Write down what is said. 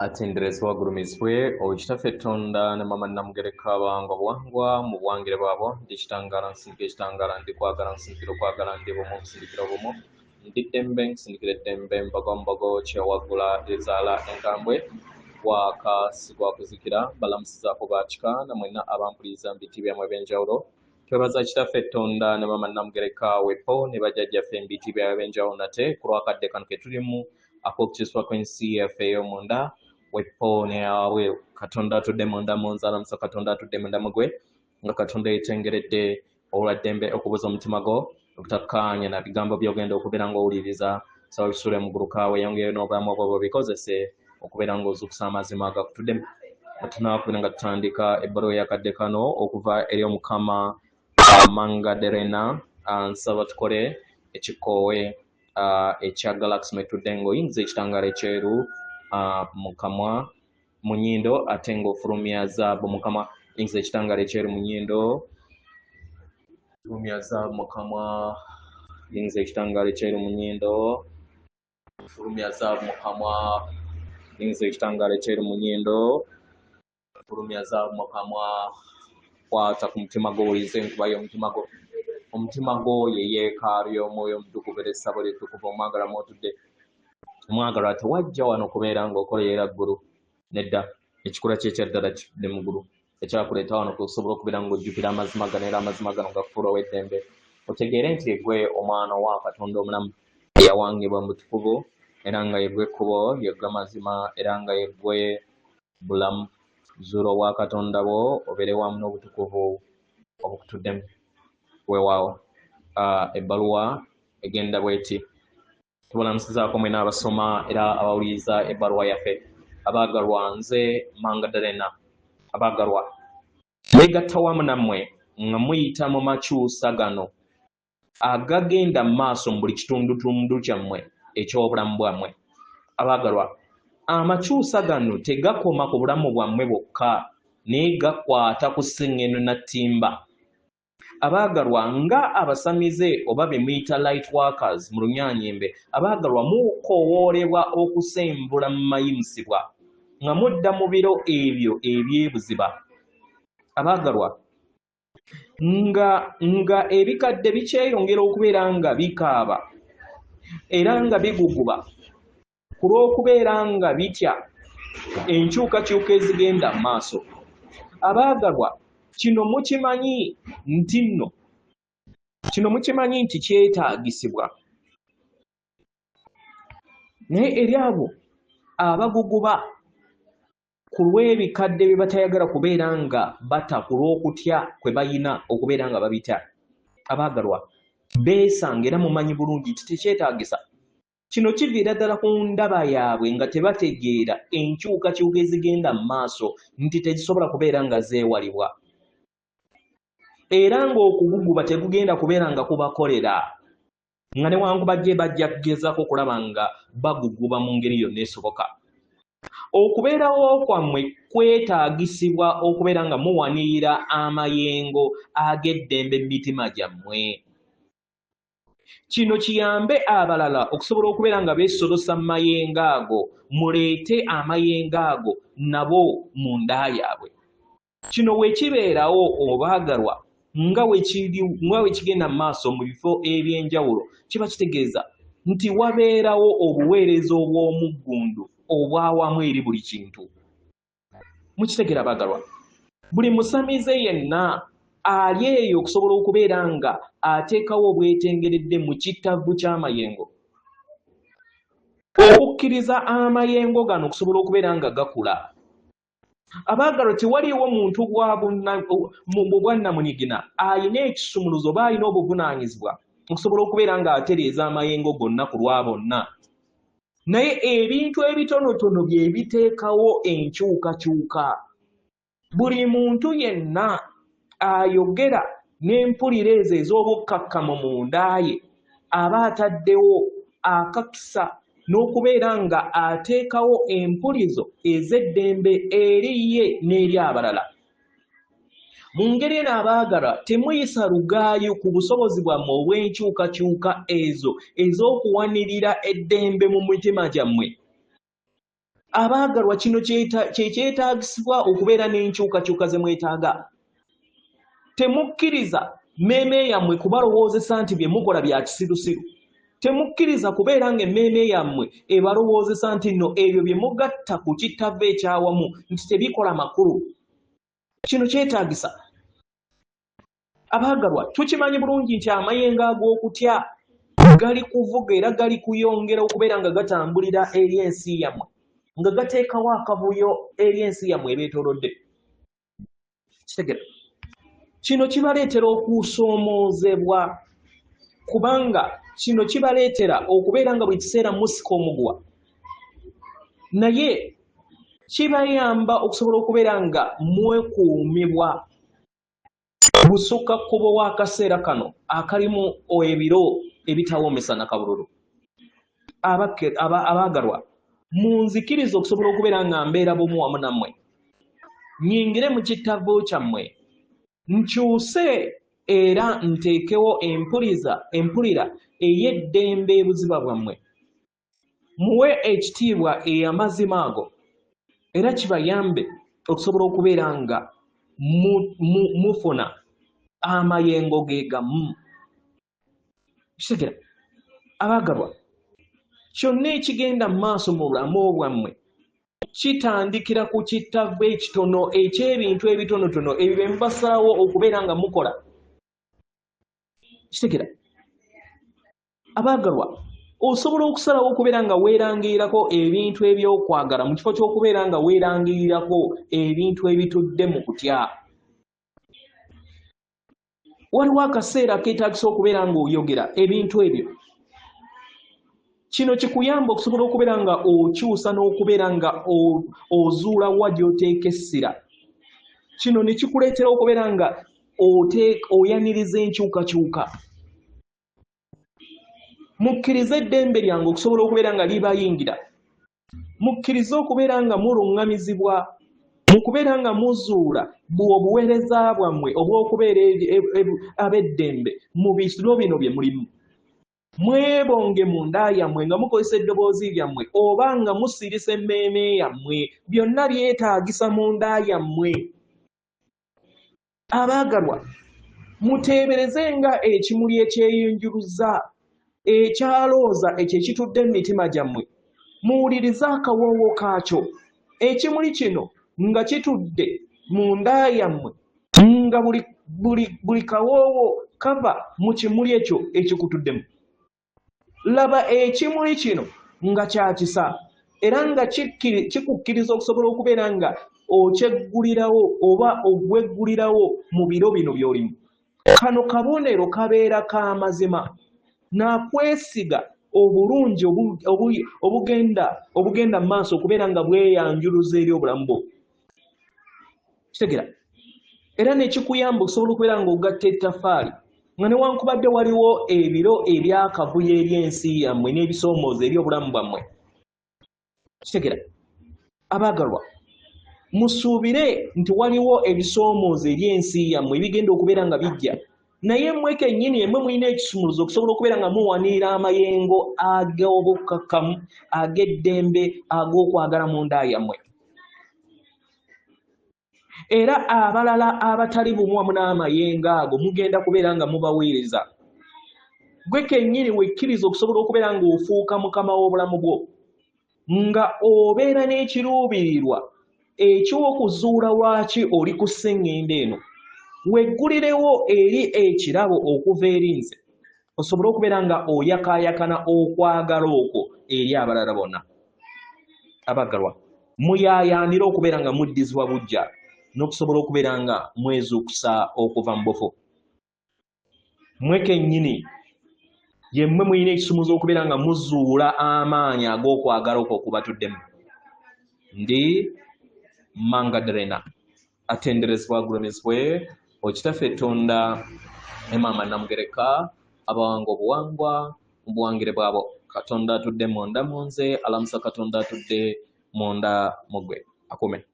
Atenderezebwe agulumizibwe oyo Kitaffe Ttonda ne Maama Nnamugereka abawangwa buwangwa mu buwangire bwabwo. Ndi kitangaala nsindika ekitangaala, ndi kwagala nsindikira okwagala, ndi bumu nsindikira obumu, ndi ddembe nsindikira eddembe, mbogo mbogo kyewaggula ezaala enkambwe, gwaka si gwa kuzikira. Mbalamusizaako ba kika na mwenna abampuliriza mu biti byammwe eby'enjawulo. Twebaza Kitaffe Ttonda ne Maama Nnamugereka wepo ne bajjajjaffe mu biti byabwe eby'enjawulo nate ku lw'akadde kano ke tulimu ak'okukyusibwa kw'ensi yaffe ey'omunda wepo ne wabweru. Katonda atudde munda mu nze alamusa Katonda atudde munda mu gwe nga Katonda yeetengeredde olwa ddembe okubuza omutima gwo obutakkaanya na bigambo by'ogenda okubeera ng'owuliriza. Saba bisule mu guluka weeyongereyo n'obulamu obwo bw'obikozese okubeera ng'ozuukusa amazima agakutuddemu. Tunakubeera nga tutandika ebbaluwa ey'akadde kano okuva eri Omukama Mangaderena. Nsaba tukole ekikoowe ekya Galaxy mwetudde ng'oyingiza ekitangaala ekyeru mu kamwa mu nnyindo ate ng'ofulumya zaabu mu kamwa. Yingiza ekitangaala ekyeru mu nnyindo, fulumya zaabu mu kamwa. Yingiza ekitangaala ekyeru mu nnyindo, fulumya zaabu mu kamwa. Yingiza ekitangaala ekyeru mu nnyindo, fulumya zaabu mu kamwa. Kwata ku mutima gwo, owulirize enkuba y'omutima gwo. Omutima gwo ye yeekaalu y'Omwoyo Omutukuvu era essabo ly'ettukuvu omwagalwa mw'otudde. Omwagalwa tewajja wano kubeera ng'okolerera ggulu, nedda. Ekikula kye ekya ddala kitudde mu ggulu. Ekyakuleeta wano kusobola okubeera ng'ojjukira amazima gano era amazima gano gakufuula ow'eddembe. Otegeere nti yeggwe omwana wa Katonda omulamu eyawangibwa mu butukuvu era nga yeggwe kkubo, yeggwe mazima era nga yeggwe bulamu. Zuula obwakatonda bwo obeere wamu n'obutukuvu obukutuddemu. Weewaawo ebbaluwa egenda bw'eti. Tubalamusizaako mwena abasoma era abawuliriza ebbaluwa yaffe. Abaagalwa, nze Mangadarena. Abaagalwa, neegatta wamu nammwe nga muyita mu makyusa gano agagenda mu maaso mu buli kitundutundu kyammwe eky'obulamu bwammwe. Abaagalwa, amakyusa gano tegakoma ku bulamu bwammwe bwokka, naye gakwata ku sseŋŋendo na ttimba. Abaagalwa, nga abasamize oba be muyita light workers mu Lunyaanyimbe, abaagalwa mukoowoolebwa okusenvula mu mayimusibwa nga mudda mu biro ebyo eby'ebuziba. Abaagalwa, nga nga ebikadde bikyeyongera okubeera nga bikaaba era nga biguguba ku lw'okubeera nga bitya enkyukakyuka ezigenda mu maaso. Abaagalwa, kino mukimanyi nti nno, kino mukimanyi nti kyetaagisibwa. Naye eri abo abaguguba ku lw'ebikadde bye batayagala kubeera nga bata ku lw'okutya kwe balina okubeera nga babita, abaagalwa, beesanga era mumanyi bulungi nti tekyetaagisa. Kino kiviira ddala ku ndaba yaabwe nga tebategeera enkyukakyuka ezigenda mu maaso nti tezisobola kubeera nga zeewalibwa era ng'okuguguba tekugenda kubeera nga kubakolera nga newankubadde bajja kugezaako okulaba nga baguguba mu ngeri yonna esoboka. Okubeerawo kwammwe kwetaagisibwa okubeera nga muwanirira amayengo ag'eddembe mu mitima gyammwe. Kino kiyambe abalala okusobola okubeera nga beesolosa mu mayengo ago, muleete amayengo ago nabo mu nda yaabwe. Kino bwe kibeerawo obaagalwa nga nga bwe kigenda mu maaso mu bifo eby'enjawulo, kiba kitegeeza nti wabeerawo obuweereza obw'omuggundu obw'awamu eri buli kintu. Mukitegera abagalwa? Buli musamize yenna ali eyo okusobola okubeera nga ateekawo obwetengeredde mu kittavvu ky'amayengo, okukkiriza amayengo gano okusobola okubeera nga gakula. Abaagalwa, tewaliiwo muntu mu bwannamunigina alina ekisumuluzo oba alina obuvunaanyizibwa okusobola okubeera ng'atereeza amayengo gonna ku lwa bonna. Naye ebintu ebitonotono bye biteekawo enkyukakyuka. Buli muntu yenna ayogera n'empulira ezo ez'obukkakkamu munda ye aba ataddewo akakisa n'okubeera nga ateekawo empulizo ez'eddembe eri ye n'eri abalala. Mu ngeri eno abaagalwa, temuyisa lugaayu ku busobozi bwammwe obw'enkyukakyuka ezo ez'okuwanirira eddembe mu mitima gyammwe. Abaagalwa, kino kye kyetaagisibwa okubeera n'enkyukakyuka ze mwetaaga. Temukkiriza mmeeme yammwe kubalowoozesa nti bye mukola bya kisirusiru. Temukkiriza kubeera ng'emmeeme yammwe ebalowoozesa nti nno ebyo bye mugatta ku kittavvu eky'awamu nti tebikola makulu. Kino kyetaagisa. Abaagalwa, tukimanyi bulungi nti amayengo ag'okutya gali kuvuga era gali kuyongera okubeera nga gatambulira eri ensi yammwe, nga gateekawo akavuyo eri ensi yammwe ebeetoolodde. Kitegera, kino kibaleetera okusoomoozebwa, kubanga kino kibaleetera okubeera nga buli kiseera musika omuguwa, naye kibayamba okusobola okubeera nga mwekuumibwa busukka kkubo w'akaseera kano akalimu ebiro ebitawoomesa na kabululu. Abaagalwa, munzikirize okusobola okubeera nga mbeera bumu wamu nammwe, nnyingire mu kittavu kyammwe, nkyuse era nteekewo empulira ey'eddembe ebuziba bwammwe. Muwe ekitiibwa amazima ago era kibayambe okusobola okubeera nga mufuna amayengo ge gamu. Kitegera, abaagalwa, kyonna ekigenda mu maaso mu bulamu bwammwe kitandikira ku kittavu ekitono eky'ebintu ebitonotono ebyo bye mubasalawo okubeera nga mukola. Kitegera, abaagalwa, osobola okusalawo okubeera nga weerangirirako ebintu eby'okwagala mu kifo ky'okubeera nga weerangirirako ebintu ebitudde mu kutya. Waliwo akaseera akeetaagisa okubeera ng'oyogera ebintu ebyo. Kino kikuyamba okusobola okubeera nga okyusa n'okubeera nga ozuula wa gy'oteeka essira. Kino ne kikuleetera okubeera nga oyaniriza enkyukakyuka. Mukkirize eddembe lyange okusobola okubeera nga libayingira. Mukkirize okubeera nga muluŋŋamizibwa mu kubeera nga muzuula obuweereza bwammwe obw'okubeera ab'eddembe mu biro bino bye mulimu. Mwebonge mu nda yammwe nga mukozesa eddoboozi lyammwe oba nga musirisa emmeeme yammwe. Byonna byetaagisa mu nda yammwe. Abaagalwa, muteebereze nga ekimuli ekyeyinjuluza, ekyalooza ekyo ekitudde mu mitima gyammwe. Muwulirize akawoowo kaakyo. Ekimuli kino nga kitudde mu nda yammwe, nga buli kawoowo kava mu kimuli ekyo ekikutuddemu. Laba ekimuli kino nga kya kisa era nga kikukkiriza okusobola okubeera nga okyeggulirawo oba ogweggulirawo mu biro bino by'olimu. Kano kabonero kabeera ka mazima nakwesiga obulungi obugenda mu maaso okubeera nga bweyanjuluza eri obulamu bwo. Kitegera, era nekikuyamba okusobola okubeera ng'ogatta ettaffaali nga newankubadde waliwo ebiro ebyakavuyo eri ensi yammwe n'ebisoomooza eri obulamu bwammwe. Kitegera, abaagalwa, musuubire nti waliwo ebisoomooza eri ensi yammwe ebigenda okubeera nga bijja, naye mmwe kennyini emmwe mulina ekisumuluzo okusobola okubeera nga muwanirira amayengo ag'obukkakkamu, ag'eddembe, ag'okwagala mu nda yammwe. Era abalala abatali bumu wamu n'amayengo ago mugenda kubeera nga mubaweereza. Gwe kennyini wekkiriza okusobola okubeera ng'ofuuka mukama w'obulamu bwo, nga obeera n'ekiruubirirwa eky'okuzuula lwaki oli ku sseŋŋendo eno. Weggulirewo eri ekirabo okuva eri nze, osobole okubeera nga oyakaayakana okwagala okwo eri abalala bonna. Abagalwa, muyaayaanire okubeera nga muddizibwa buggya n'okusobola okubeera nga mwezuukusa okuva mu bufu. Mmwe kennyini yemmwe mulina ekisumuzo okubeera nga muzuula amaanyi ag'okwagala okwo okubatuddemu. Ndi Mangadrena, atenderezebwa agulumizibwe Okitaffe Ttunda ne Maama Namugereka, abawanga obuwangwa mu buwangire bwabo. Katonda atudde munda mu nze alamusa Katonda atudde munda mu ggwe. Akuume.